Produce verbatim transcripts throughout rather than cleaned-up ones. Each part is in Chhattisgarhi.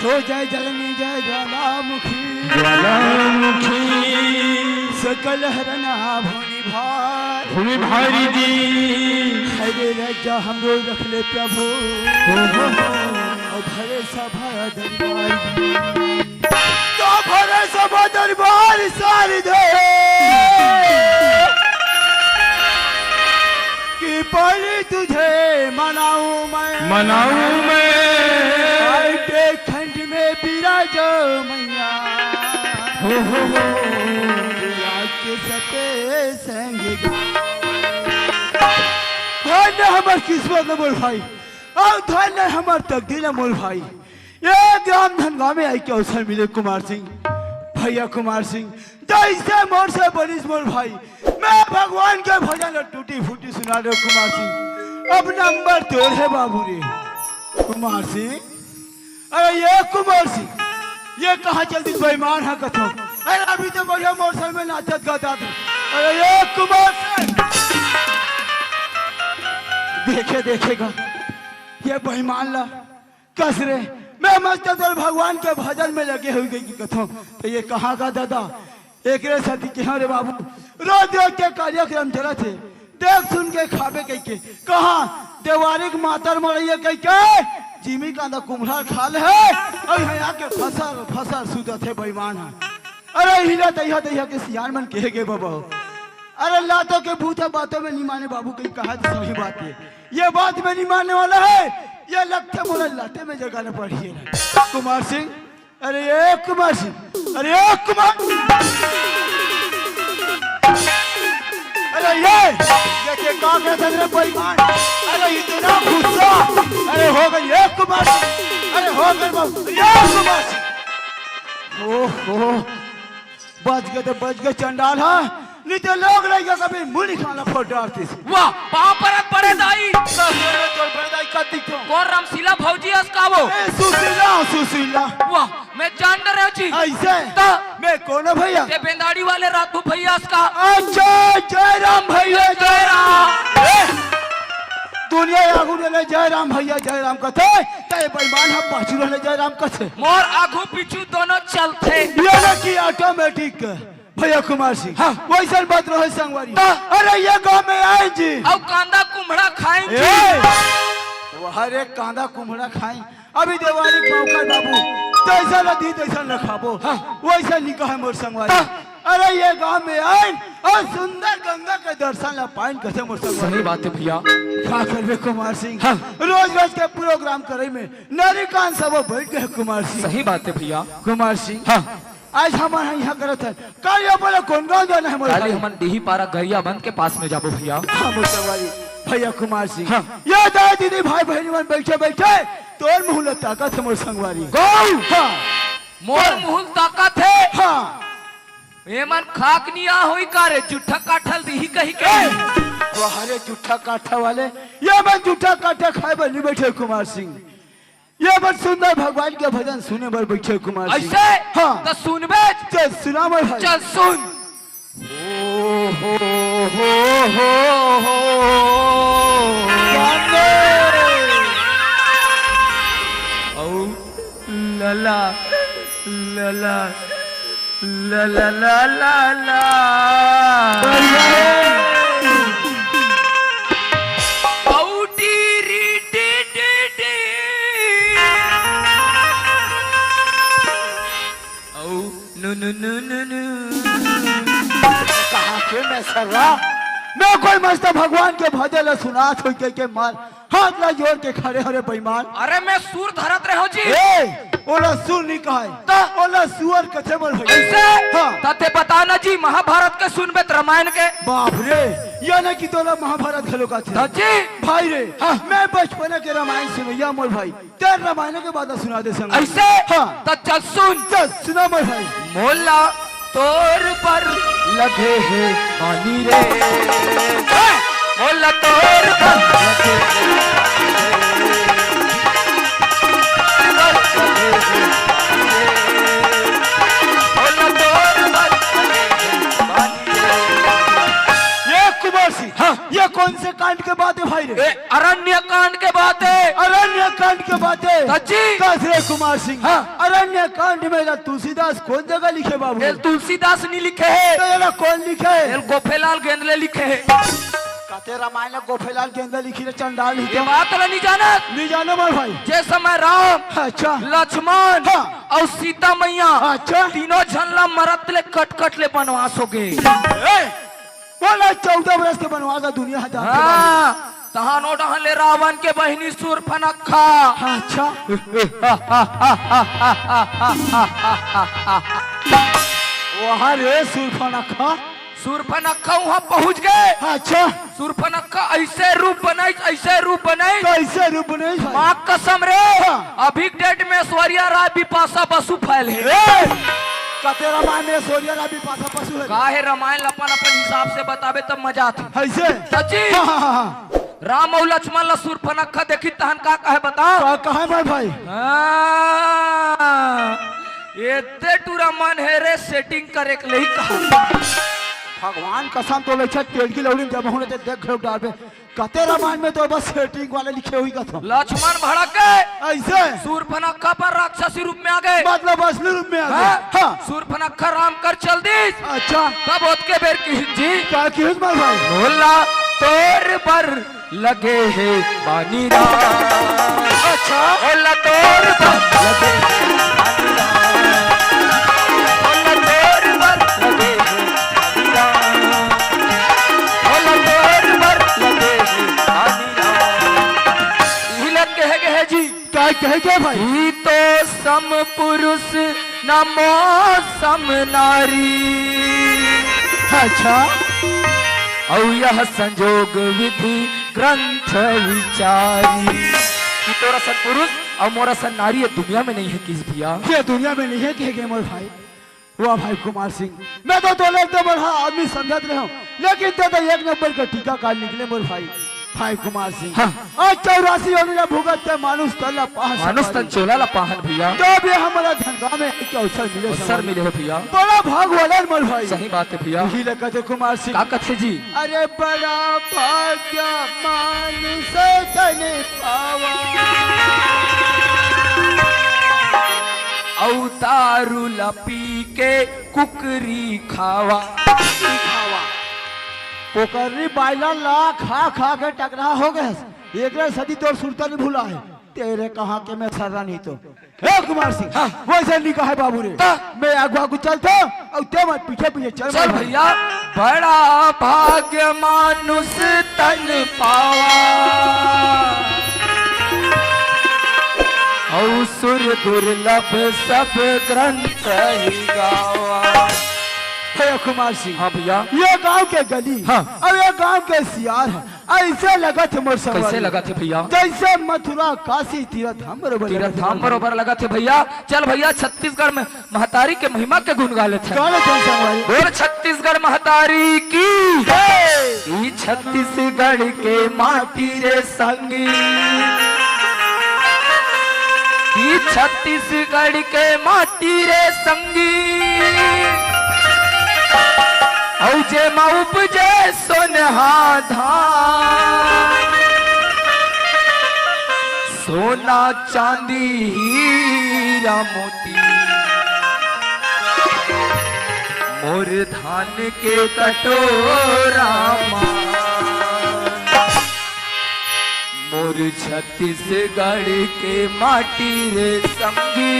हो जय जननी जय ज्वालामुखी। ज्वालामुखी। सकल हरना भूमि भार। भूमि भारी जी। हरे राजा हमरो रख ले प्रभु। हो, हो, हो। और भरे सभा दरबार। तो भरे सभा दरबार सारी दे। कि पहले तुझे मनाऊं मैं। मनाऊं मैं। आए के खंड में विराजो मैया। हो, हो, हो। विराज के सते संग गाओ। धन्य हमर किस्मत न मोर भाई, और धन्य हमर तकदीर न मोर भाई। ये ग्राम धनगांव में आई के अवसर मिले कुमार सिंह, भैया कुमार सिंह, जैसे मोर से बनिस मोर भाई, मैं भगवान के भजन ल टूटी फूटी सुना रहे कुमार सिंह। अब नंबर तोर है बाबू रे कुमार सिंह। अरे ये कुमार सिंह, ये कहाँ चल दी बेईमान है कथो। अरे अभी तो बढ़िया मोर से में नाचत गाता था। अरे ये कुमार सिंह, देखे देखेगा ये बेईमान ला। कस रे, मैं मस्त तोर भगवान के भजन में लगे हुई गई कथो। तो ये कहाँ का दादा, एकरे साथी के रे बाबू, रोज रोज के कार्यक्रम चलत हे, देख सुन के खाबे कह के, कहाँ देवारी के मातर मड़ैया कह के, जिमी कांदा कुम्हड़ा खा ले है, और यहाँ आके फसर फसर सुतत हे बेईमान है। अरे हिला तैया तैया के सियान मन कहे गे बाबा। अरे लातो के भूत है बातों में नहीं माने बाबू, कहीं कहा तो सही बात है। ये बात में नहीं मानने वाला है, ये लगते मोला लाते में जगाना पड़ी है। कुमार सिंह, अरे ये कुमार सिंह, अरे ये कुमार, अरे ये, ये के का कहते हैं रे बेईमान? अरे इतना गुस्सा, अरे हो गई ये कुमार सिंह, अरे हो गई बाबू, ये कुमार सिंह। ओहो, बच गए तो बच गए चंडाल, हाँ? नहीं तो लोग रह गया कभी मुंह निकाला फोड़ डालतीस। वाह, पाँव परत पड़े दाई। तोर बड़े दाई का दिखो। कौन रामशीला भौजी अस का वो? ए, सुशीला, सुशीला। वाह, मैं जान डरे हो जी। ऐसे? तो? मैं कौन है भैया? ते बेंदाड़ी वाले रातू भैया अस का। अच्छा, जय राम भैया, जय राम। ए, दुनिया आगू ने जय राम भैया, जय राम कथे, ते बेईमान हम पाछू रहले जय राम कथे। मोर आगू पीछू दोनों चलथे। ये ना कि automatic। भैया कुमार सिंह, हाँ। वैसन बात रहे संगवारी। तो? अरे ये गांव में आए जी। अउ कांदा कुम्हड़ा खाए जी। ए, वाह रे कांदा कुम्हड़ा खाए। अभी देवारी पावकर बाबू, जैसा न दी तैसा न खाबो। हाँ। वैसा निका है मोर संगवारी। तो? अरे ये गांव में आए और सुंदर गंगा के दर्शन ला पाइन कथे मोर संगवारी। सही बात है भैया। का करबे कुमार सिंह? हाँ। रोज रोज के प्रोग्राम करे में नारी कान सब बैठ गए कुमार सिंह। सही बात है भैया। कुमार सिंह। हाँ। आज हमन ह इहाँ करत हन। काली अपन ला कोन गाँव जाना है मोर काली भाई? हमन डीही पारा गरियाबंद के पास में जाबो भैया। हाँ, मोर संगवारी, भैया कुमार सिंह। हाँ। ये दाई दीदी भाई बहिनी मन बैठे बैठे तोर मुँह ल ताकत है मोर संगवारी। गौ! हाँ। मोर मुँह ल ताकत है। हाँ। एमन खाक निया होई का रे, जुट्ठा काठा ल दीही कही के। ए, वाह रे जुट्ठा काठा वाले, ये मन जुट्ठा काठा खाए बर नहीं बैठे कुमार सिंह। ये बड़ सुंदर भगवान के भजन सुने बर बैठे कुमार सिंह। ऐसे? हाँ। त सुनबे? चल सुना मोर भाई। चल सुन। ओ हो हो हो हो। जाने। औ लला, लला, लला, लला, लला। बढ़िया है। औ टी री टी टी टी। औ नु नु नु नु नु। कहाँ के मैं सर्रा? मैं कोई मस्त भगवान के भजन ल सुनात होई के, के मार हाथ ला जोड़ के खड़े हो रे बेईमान। अरे मैं सुर धरत रहे हो जी। ए, ओला सुर नहीं कहाय। त? ओला सुअर कथे मोर भाई। ऐसे? हाँ। त ते बता ना जी महाभारत के सुनबे त रामायण के। बाप रे, या ना कि तोला महाभारत घलो कथे। त जी। भाई रे, हाँ। मैं बचपन के रामायण सुनैया मोर भाई। ते रामायण के बात सुना दे संग। ऐसे? हाँ। त चल सुन। चल सुना मोर भाई। मोला तोर बर लगे हे पानी रे। मोला तोर बर लगे हे पानी रे। मोला तोर बर लगे हे पानी रे। ये कुमार सिंह, हाँ। ये कौन से कांड के बात है भाई रे? ए, अरण्य कांड के बात है। अरण्य कांड के बात है। सच्ची? कस रे कुमार सिंह। हाँ। अरण्य कांड में एला तुलसीदास कोन जगह लिखे बाबू? एला तुलसीदास नहीं लिखे हे। त एला कोन लिखे? एला गोफेलाल गेंदले लिखे हे। कते रामायण ला गोफेलाल गेंदले लिखे हे, चंडाल लिखे। ये बात ला नहीं जानत? नहीं जानो मोर भाई। जे समय राम, अच्छा। लक्ष्मण हाँ। अउ सीता मैया अच्छा। तीनों झन ला मरत ले कट कट ले बनवास हो गे। ए, बोला चौदह बरस के बनवास ला दुनिया ह जानथे हाँ, तहान ओ डहन ले रावण के बहिनी सूर्पनखा। अच्छा। वहाँ रे सूर्पनखा। सूर्पनखा वहाँ पहुँच गे। अच्छा। सूर्पनखा ऐसे रूप बनाइस, ऐसे रूप बनाइस। कैसे रूप बनाइस भाई? माँ कसम रे, हाँ। अभी के डेट में ऐश्वर्या राय बिपाशा बसु फैल हे। ए, कते रामायण में ऐश्वर्या राय बिपाशा बसु हे? का हे रामायण ल अपन, अपन हिसाब से बताबे तब मजा आथे। ऐसे? सच्ची? हाँ, हाँ, हाँ, हाँ। राम अउ लक्ष्मण ल सूर्पनखा देखिस तहन का कहे बताओ? का कहे भाई, भाई? हाँ, एते टूरा मन हे रे setting करे के लइका। भगवान कसम तो लइका तेल की लौड़ी में जब होने ते देख घलो डालबे। कते रामायण में तो बस setting वाले लिखे हुई कथो। लक्ष्मण भड़क गे। ऐसे? सूर्पनखा पर राक्षसी रूप में आ गे। मतलब असली रूप में आ गे। हाँ? हाँ। सूर्पनखा राम कर चल दिस। अच्छा। तब ओतके बेर किहिस जी। का किहिस मोर भाई? भोला तोर बर लगे हे पानी राम। अच्छा। भोला तोर बर लगे हे पानी राम। भोला तोर बर लगे हे पानी राम। भोला तोर बर लगे हे पानी राम। इही लग के हे, के हे जी। का कहे के भाई? ई तो सम पुरुष न मौसम नारी। अच्छा। अउ यह संजोग विधि ग्रंथ विचारी। कि तोर असन पुरुष अउ मोर असन नारी ये दुनिया में नहीं हे किस भैया। ये दुनिया में नहीं हे, कहे के मोर भाई। वाह भाई कुमार सिंह, मैं तो तोला एकदम बड़हा आदमी समझत रहेंव, लेकिन तैं तो एक नंबर के टीकाकार निकले मोर भाई। भाई कुमार सिंह, हाँ। आज चौरासी योनि ला भुगत के मानुष तन ला पाहन मानुष तन संभारी। चोला ला पाहन भैया। तो भी हमला धनगांव में एक अवसर मिले अवसर संभारी। मिले हे भैया। बड़ा भाग वाला हे मोर भाई। सही बात हे भैया। इही ला कथे कुमार सिंह। का कथे जी? अरे बड़ा भाग्य मानुष तन पावा। अउ दारू ला पी के कुकरी खावा। कुकरी खावा। कोकरी बायला ला खा खा के टकरा हो गे। एकरे सेती तोर सुरता नहीं भुला हे। तेरे कहाँ के मैं सर्रा नहीं तो। हे कुमार सिंह, हाँ। वैसे नहीं कहे बाबू रे। ता? मैं आगू आगू चलथों अउ तैं मोर पीछे पीछे चल चल भाई। भैया। बड़ा भाग्य मानुष तन पावा, अउ सुर दुर्लभ सब ग्रंथ ही गावा। हे कुमार सिंह, हाँ भैया। ये गांव के गली हाँ। अउ ये गांव के सियार हे। ऐसे लगत हे मोर संगवारी। कैसे लगत हे भैया? जैसे मथुरा, काशी, तीरथ धाम बरोबर तीरथ लगत हे धाम मोर बरोबर लगत हे भैया। चल भैया, छत्तीसगढ़ में महतारी के महिमा के गुण गा लेथन। गा लेथन संगवारी। बोल छत्तीसगढ़ महतारी की। जय। ई छत्तीसगढ़ के माटी रे संगी, ई छत्तीसगढ़ के माटी रे संगी, अउ जेमा उपजे सोनहा धान, सोना चांदी हीरा मोती, मोर धान के कटोरा मा, मोर छत्तीसगढ़ के माटी रे संगी।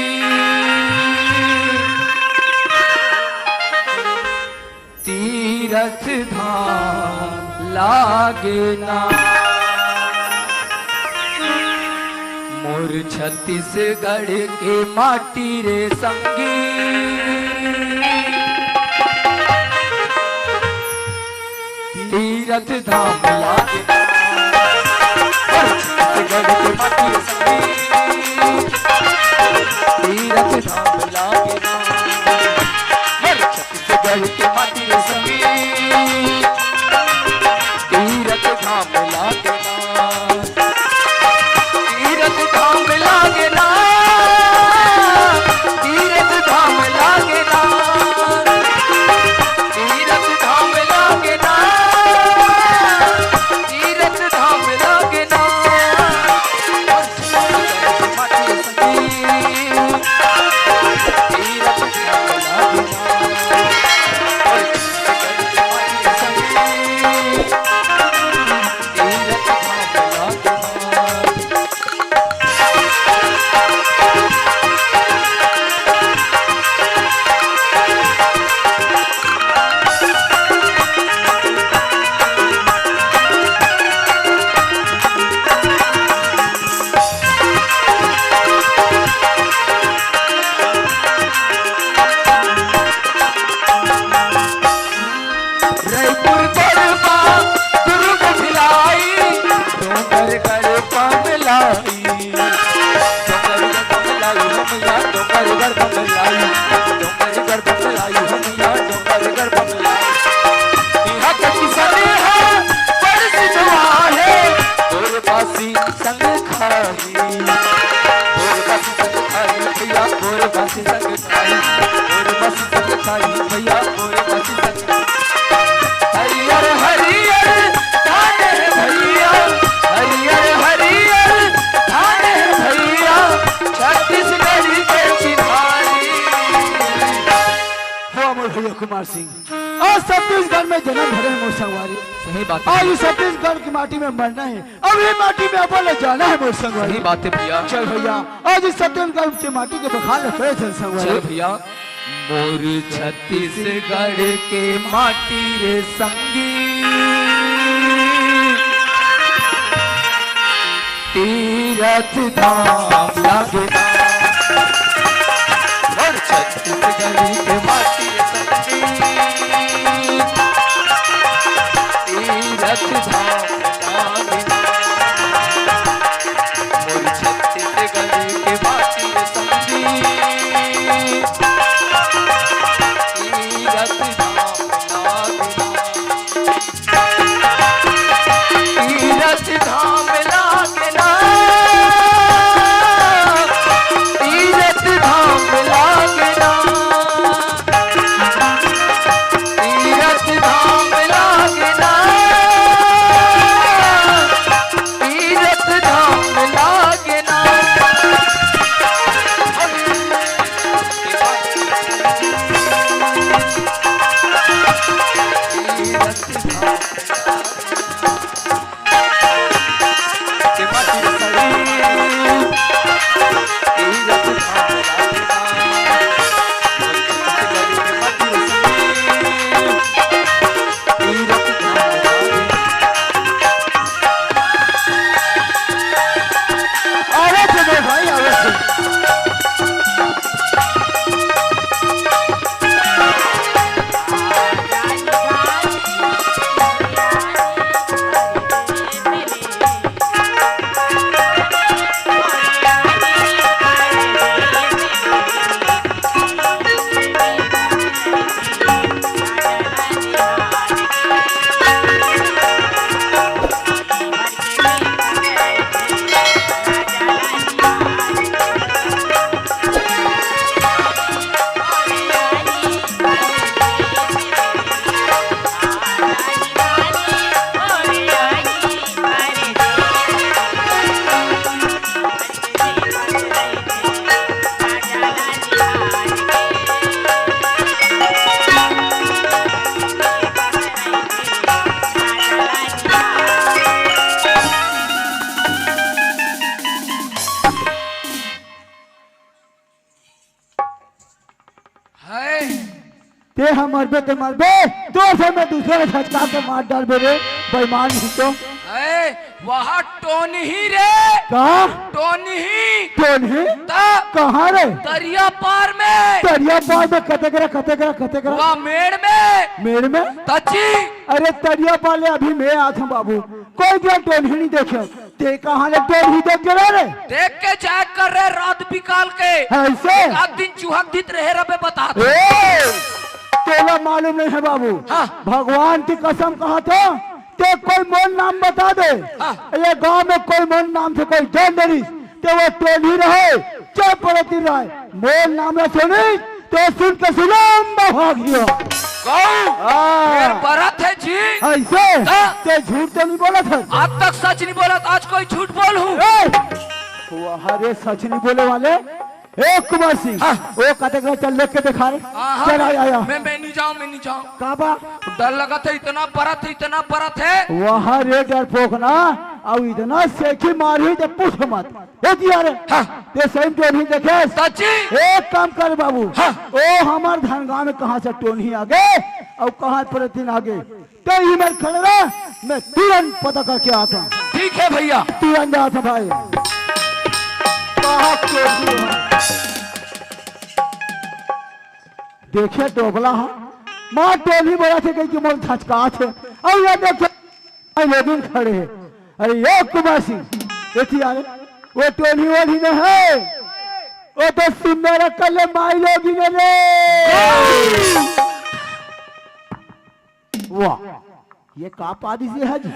तीरथ धाम लागे ना, मोर छत्तीसगढ़ के माटी रे संगी। तीरथ धाम लागे ना, मोर छत्तीसगढ़ के माटी रे संगी। तीरथ धाम लागे ना, मोर छत्तीसगढ़ के माटी रे संगी, तीरथ धाम लागे ना, तीरथ धाम लागे ना, तीरथ धाम लागे ना, तीरथ धाम लागे ना, तीरथ धाम लागे ना। रईपुर गरबा दुर्ग भिलाई, डोंगरगढ़ बमलाई। डोंगरगढ़ बमलाई हो मैया, डोंगरगढ़ बमलाई। डोंगरगढ़ बमलाई हो मैया, डोंगरगढ़ बमलाई। इहाँ के किसान ह बड़ सिधवा हे, तोर बासी संग खाही। तोर बासी संग खाही भैया, तोर बासी संग खाही। तोर बासी संग खाही भैया, तोर बासी संग। हरियर हरियर धान हे भैया, हरियर हरियर धान हे भैया, छत्तीसगढ़ी के चिन्हारी। वाह मोर भैया कुमार सिंह, आज छत्तीसगढ़ में जनम धरे हे मोर संगवारी। सही बात है। आज इस छत्तीसगढ़ की माटी में मरना हे, अब ये माटी में अपन ले जाना हे मोर संगवारी। सही बात है भैया। चल भैया, आज इस छत्तीसगढ़ की माटी के बखान ले करे चल संगवारी। चल भैया। मोर छत्तीसगढ़ के माटी रे संगी, तीरथ धाम लागे ना। मोर छत्तीसगढ़ के माटी रे संगी, तीरथ धाम लागे ना। मोर छत्तीसगढ़ के माटी रे संगी, तीरथ धाम लागे ना। तीरथ धाम लागे ना, तीरथ धाम लागे ना, तीरथ धाम लागे ना, तीरथ धाम लागे ना। तीरथ धाम अरे जगह भाई, अरे हाय। ते ह मरबे ते मरबे, तोर से मैं दूसरे के झटका के मार डारबे रे, बेईमान ही तो। हाय, वहाँ टोनही रे। का? टोनही। टोनही? त? कहाँ रे? तरिया पार में। तरिया पार में कतेकरा, कतेकरा, कतेकरा? वहाँ मेड़ में। मेड़ में? तची। अरे तरिया पार ले अभी मैं आत हूँ बाबू, कोई दिया टोनही नहीं देखे। ते कहाँ ले टोनही देख के रे? देख के जाए कर रे रात बिकाल के। ऐसे? एक आध दिन चुहक दित रहे रबे बता दे। ए, तोला मालूम नहीं है बाबू। हाँ। भगवान की कसम कहा था, ते कोई मोर नाम बता दे। हाँ। ये गांव में कोई मोर नाम से कोई जान नहीं, ते वो टोनही रहे, चाहे पड़ती रहे, मोर नाम न सुनी, तो सुन के सुलम भाग गया। कहू, हाँ। फिर बरत है जी। ऐसे? हाँ। ते झूठ तो नहीं बोला था? आज तक सच नहीं बोला, आज कोई झूठ बोलहूँ? ए, वाह रे, सच नहीं बोले वाले। ए कुमार सिंह, हाँ। ओ कते करे, चल लेके देखा रे। हाँ, हाँ, चल, आ, आ, आ। मैं, मैं नहीं जाऊँ, मैं नहीं जाऊँ। का बा? डर लगत हे, इतना परत हे, इतना परत हे। वाह रे डरपोक ना, अउ इतना सेखी मारही ते पूछ मत। ए जिया रे, हाँ। ते सही में टोनही देखे? सच्ची? एक काम कर बाबू, हाँ। ओ हमर धनगांव में कहाँ से टोनही आगे, अउ कहाँ परत हे आगे, तो इही मेर खड़े रह, मैं तुरंत पता करके आता हूँ। ठीक है भैया। तुरंत जात हूँ भाई। कहाँ टोनही हे? देखे टोकला हा, माँ टोनही बोला थे कहीं कि मोर धचकात हे। अउ ये देखे, भाई लोगिन खड़े हे। अरे ये कुमार सिंह, एती आ रे, वो टोनही वोनही नहीं हे, वो तो सुंदर अकल ले माई लोगिन हे रे। वाह, ये का पादी से है जी?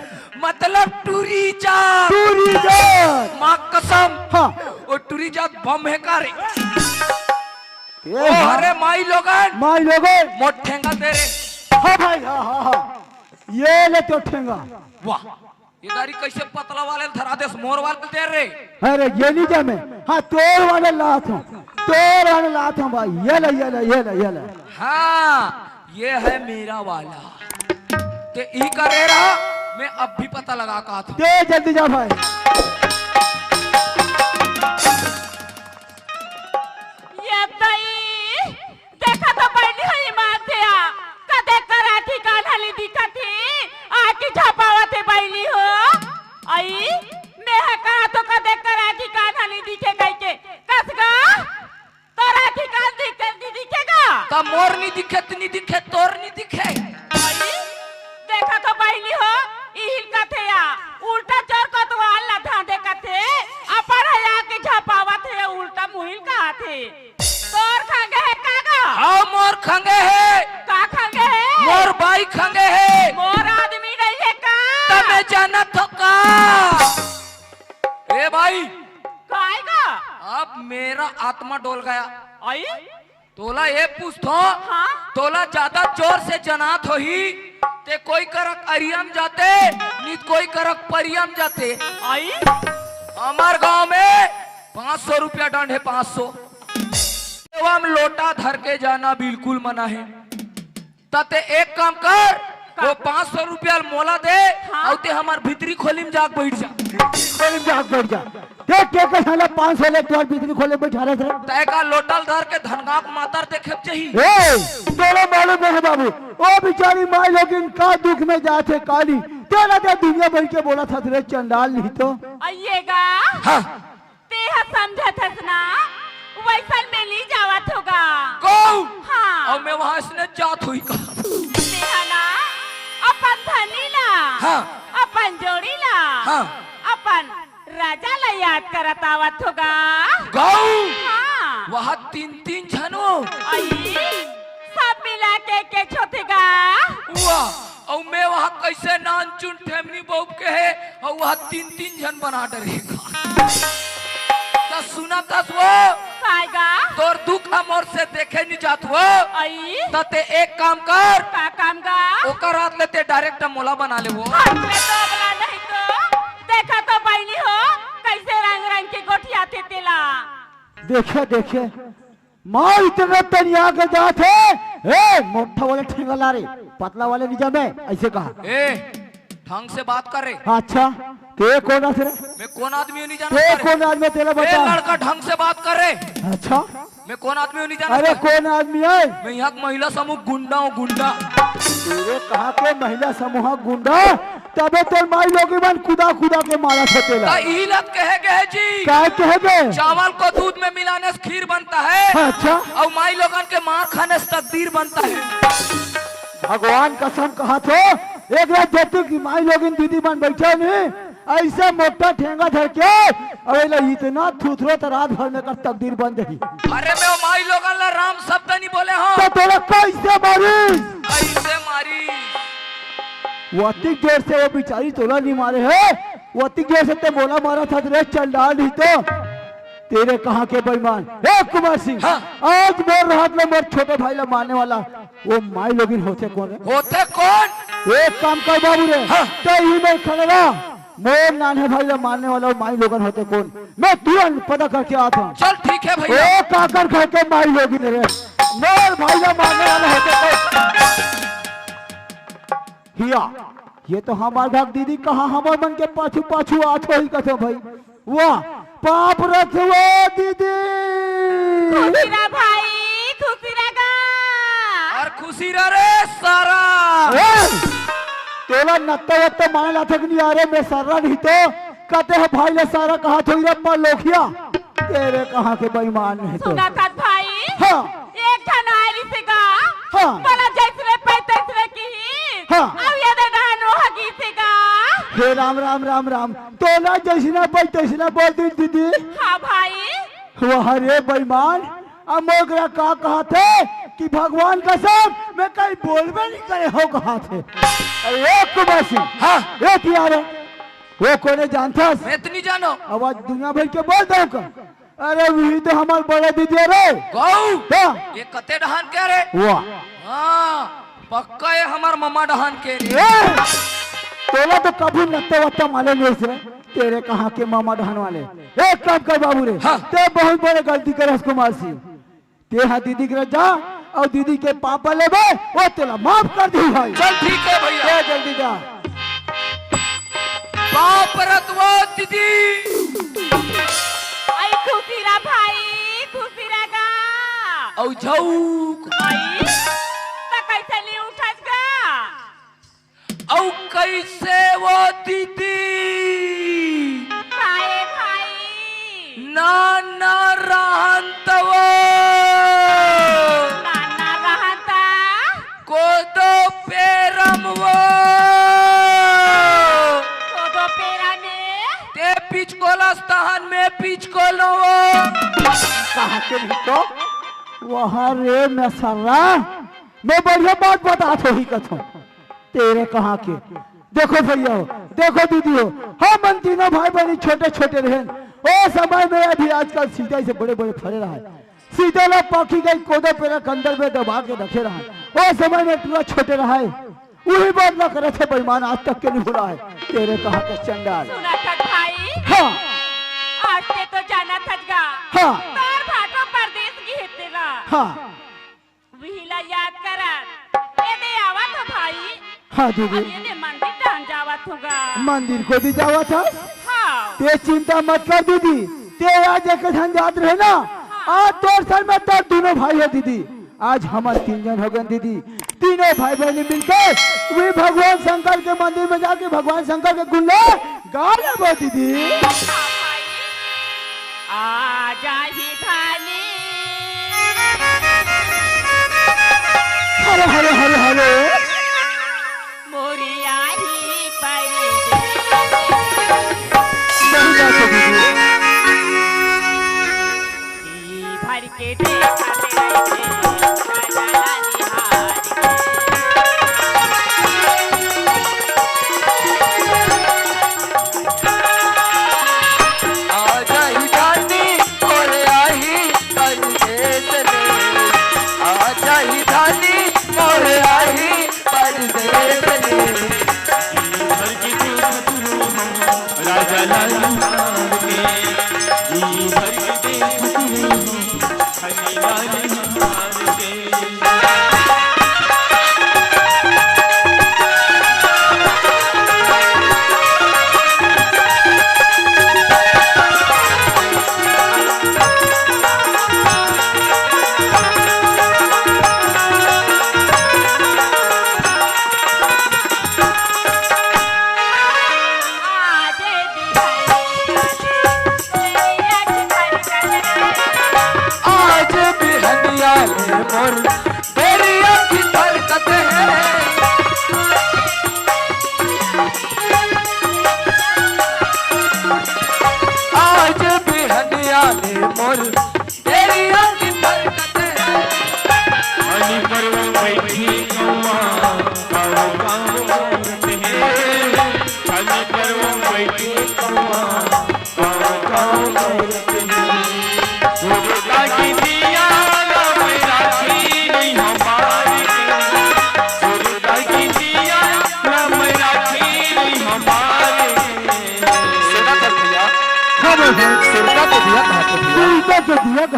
मतलब टूरी जात। टूरी जात। माँ कसम। हाँ। वो टूरी जात बम हे का रे? ए ओ हाँ। अरे माई लोगन। माई लोगन। मोर ठेंगा दे रे। हाँ भाई, हाँ, हाँ, हाँ। ये ले तो ठेंगा। वाह, ये दारी कैसे पतला वाले धरा देस, मोर वाले दे रे। अरे ये नहीं जा मैं। हाँ, तोर वाले लात हूँ। तोर वाले लात हूँ भाई। ये ले, ये ले, ये ले, ये ले। हाँ, ये है मेरा वाला। ते ई करे रहा, मैं अब भी पता लगा का था। दे जल्दी जा भाई। ये तई, देखा तो बहिनी हो, ईमान से आ, कदे करा ठिकाना नी दिखत हे, आके झपावत हे बहिनी हो। अई, मैं ह कहा तो कदे करा ठिकाना नी दिखे कहिके, कस गा? तोरा ठिकान दिखे, नी दिखे गा? त मोर नी दिखे, त नी दिखे, तोर नी दिखे। अई, देखा तो बहिनी हो, इहिल कथे या, उल्टा चोर कोतवाल ला धांधे कथे, अपन हया के झपावत हे, उल्टा मुहिल कहाथे। तोर खंगे हे का गा? हाँ, मोर खंगे हे। का खंगे हे? मोर बाई खंगे हे। मोर आदमी नहीं हे का? त मैं जानत हो का? ए भाई। काय गा? अब मेरा आत्मा डोल गया। अई? तोला ये पूछथो, हाँ? तोला ज्यादा जोर से जनात होही, ते कोई करक अरियम जाते, नित कोई करक परियम जाते। अई? हमर गांव में पाँच सौ रुपया दंड हे, पाँच सौ। एवं लोटा धर के जाना बिल्कुल मना हे। त ते एक काम कर, का? वो पाँच सौ रुपया मोला दे, हाँ? अउ ते हमर भीतरी खोली में जाके बैठ जा। खोली में जाके बैठ जा। देख के के साला पाँच सौ ले तोर भीतरी खोली में बैठा रहे थे। तय का लोटा ल धर के धनगांव के मातर देखे जाही। ए, तोला मालूम नहीं बाबू, ओ बिचारी माई लोगिन का दुख में जाथे काली। तेला दे दुनिया भर के बोला था रे चंडाल नहीं तो। आइएगा। हाँ। तेहा समझत हस ना, वैसन में नी जावत होगा। कहूँ? हाँ। अउ मैं वहाँ से न जात होही का? तेहा ना, अपन धनी ला, हाँ। अपन जोड़ी ला, हाँ। अपन राजा ला याद करत आवत होगा। कहूँ? हाँ। वहाँ तीन तीन झन हो। अई, सब मिला के के छोतेगा। वाह। अउ मैं वहाँ कैसे नानचुन ठेमनी बउब के हे, अउ वहाँ तीन तीन झन बना डरे का। त सुनत हस वो? काय गा? तोर दुख ह मोर से देखे नी जात वो। अई? त ते एक काम कर। का काम गा? ओकर हाथ ले ते direct मोला बना ले वो। हाथ में तो अगला नहीं तो। देखा तो बहिनी हो, कैसे रंग रंग के गोठियाथे तेला। देखे, देखे। माँ इतना तनिया के जात हे, ए, मोटा वाला ठेंगा ला रे, पतला वाले नहीं जामे, ऐसे कहा। ए, ढंग से बात कर रे। अच्छा, ते कोन आस रे? मैं कोन आदमी हूँ नहीं जानत ते रे। कोन आदमी तेला ए, बता। लड़का ढंग से बात कर रे। अच्छा। मैं कोन आदमी हूँ नहीं जानत अरे रे। कोन आदमी है? मैं यहाँ के महिला समूह गुंडा हूँ, गुंडा। तेरे कहाँ के महिला समूह गुंडा? तबे तोर माई लोगी मन कुदा कुदा के मारत हे तेला। त इही लत कहे गए हे जी। काय कहे गए? चावल को दूध में मिलाने से खीर बनता है। अच्छा। अउ माई लोगन के मार खाने से तकदीर बनता है। भगवान कसम कहत हो, एक रात जब तक माई लोगिन दीदी मन बैठे नहीं, ऐसे मोटा ठेंगा धर के, अउ एला इतना थुथरो त रात भर में कर तकदीर बन जाही। अरे मैं वो माई लोगन ला राम शब्द नहीं बोले हो। त तोला कैसे मारी? कैसे मारी? वो अतिक जोर से वो बिचारी तोला नहीं मारे हे, वो अतिक जोर से ते मोला मारत हस रे चंडाल नहीं तो। तेरे कहाँ के बेईमान। ए कुमार सिंह, हाँ। आज मोर रहत ले मोर छोटे भाई ला मारने वाला वो माई लोगिन होथे कोन रे? होथे कोन? एक काम कर बाबू रे, हाँ। ते इही मेर खड़ा रह, मोर नान्हे भाई ला मारने वाला वो माई लोगन होथे कोन? मैं तुरंत पता करके आत हूँ। चल ठीक के भैया? ओ काकर घर के माई होगी रे, मोर भाई ला मारने वाला होते तो। हिया, ये तो हमार घर दीदी कहाँ हमर मन के पाछू पाछू आत होही कथे भाई। वाह, पाप रखवो दीदी। खुशी रह भाई, खुशी रह गा। अउ खुशी रह रे सारा। ए, तोला नत्ता वत्ता माने लाथे कि नहीं? अरे मैं सारा नहीं तो कते ह भाई ले सारा कहाथे रे पलोखिया। तेरे कहाँ के बेईमान नहीं तो। सुनत हस भाई? हाँ। एक ठन आय रिहिसे गा। हाँ। बोला जइसने पाय तइसने किही। हाँ। अब ये दे डहन ओह गिसे गा। हे राम, राम, राम, राम। तोला जइसना पाय तइसना बोल दी दीदी। हाँ भाई। वाह रे बेईमान, अब मोकरा का कहाथे कि भगवान कसम मैं कहीं बोलबे नहीं करे हों कहाथे। अरे ए कुमार सिंह, हाँ। ए तियारे, वो कोने जानथस? मैं तो नहीं जानो। अब आज दुनिया भर के बोल दो का। अरे वही तो हमार बड़े दीदी रे। गऊ। हाँ। ये कते डहन के रे? वाह। हाँ, पक्का ये हमार ममा डहन के रे। ए, तोला तो कभी नत्ते वत्ता माले नहीं से, तेरे कहाँ के ममा डहन वाले। एक काम कर बाबू रे, हाँ। ते बहुत बड़े गलती करस कुमार सिंह। ते हा दीदी के जा अउ दीदी के पापा लेबे, वो तेला माफ कर दी भाई। चल ठीक है भैया। ए जल्दी जा। पाप रखवो दीदी। अई खुशी रह भाई, खुशी रह गा। अउ झउक। अई, त कइसे नहीं उठस गा? अउ कइसे वो दीदी? काहे भाई? नाना रहन त वो। नाना रहन त? कोदो पेरम वो। कोदो पेरा में? ते पिचकोलस तहन में पिचकोलो वो। कहाँ के नहीं तो? वाह रे मैं सारा, मैं बढ़िया बात बतात होही कथों। तेरे कहाँ के? देखो भैया हो, देखो दीदी हो, हमन तीनों भाई बहिनी छोटे छोटे रहेन। ओ समय में अभी आजकल सीता से बड़े बड़े फरे रहय। सीता ला पाखी गई कोदो पेरा के अंदर में दबा के रखे रहय। ओ समय में टूरा छोटे रहय। उही बात ला करथे बेईमान, आज तक के नहीं भुलाय। तेरे कहाँ के चंडाल। सुनत हस भाई? हाँ। आज ते तो जानत हस गा। हाँ। तोर भाटो परदेस गिहे तेला। हाँ। उही ला याद करत एदे आवत हों भाई। हाँ दीदी। अब एदे मंदिर डहन जावत हों गा। मंदिर कोती जावत हस? हाँ। ते चिंता मत कर दीदी, ते आज एक झन जात रहे ना, हाँ। आज तोर संग में तोर दूनों भाई हे दीदी। आज हमन तीन झन हो गेन दीदी, तीनों भाई बहिनी मिलके उही भगवान शंकर के मंदिर में जाके भगवान शंकर के गुण ला गा लेबो दीदी। आ जाही धनी। हरे, हरे, हरे, हरे। मोरी आही परदेस। सही बात है दीदी। जी भर के देखत रहिथे, राजा ला निहार के। आ जाही धनी, मोरे आही परदेस ले। आ जाही धनी, मोरे आही परदेस ले। जी भर के देखत रहूं, राजा ला निहार के। जी भर के देखत रहूं, धनी ला निहार के। आज बिहन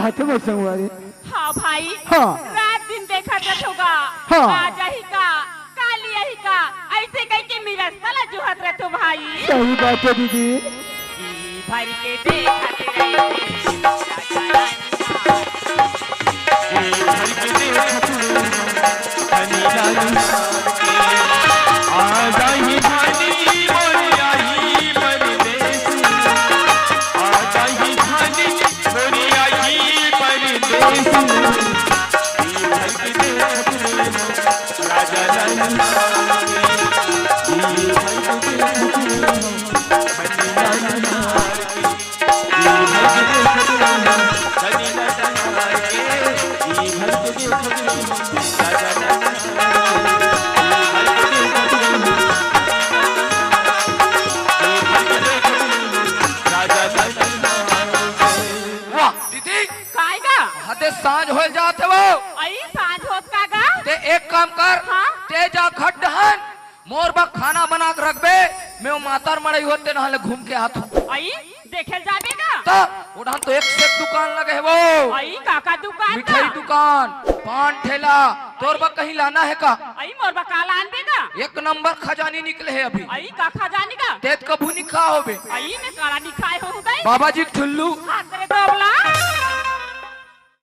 हाथे में संगवारी। हाँ भाई। हाँ। रात दिन देखत रथो गा। हाँ। आ जाही का, काली आही का, ऐसे कह के मेरा साला जुहत रथो भाई। सही बात है दीदी। जी भर के देखत रही। वाह दीदी, काय गा? हदे सांझ होल जात हे वो। अई सांझ होत का गा? ते एक काम कर, हाँ? ते जा घट डहन, मोर बा खाना बना के रखबे, मैं वो मातर मड़ई होते नहा ले घूम के आत हूँ। अई देखे ल जाबे का? तो उड़ान तो एक से एक दुकान लगे हे वो। अई काका दुकान मिठाई का? दुकान, पान ठेला, तोर बा कहीं लाना हे का? अई मोर बा का लानबे का? एक नंबर खजानी निकले हे अभी। अई का खजानी का? तेत कभू नहीं खा होबे। अई मैं काला नहीं खाए हो गई। बाबा जी के ठुल्लू। हाथ रे दोगला।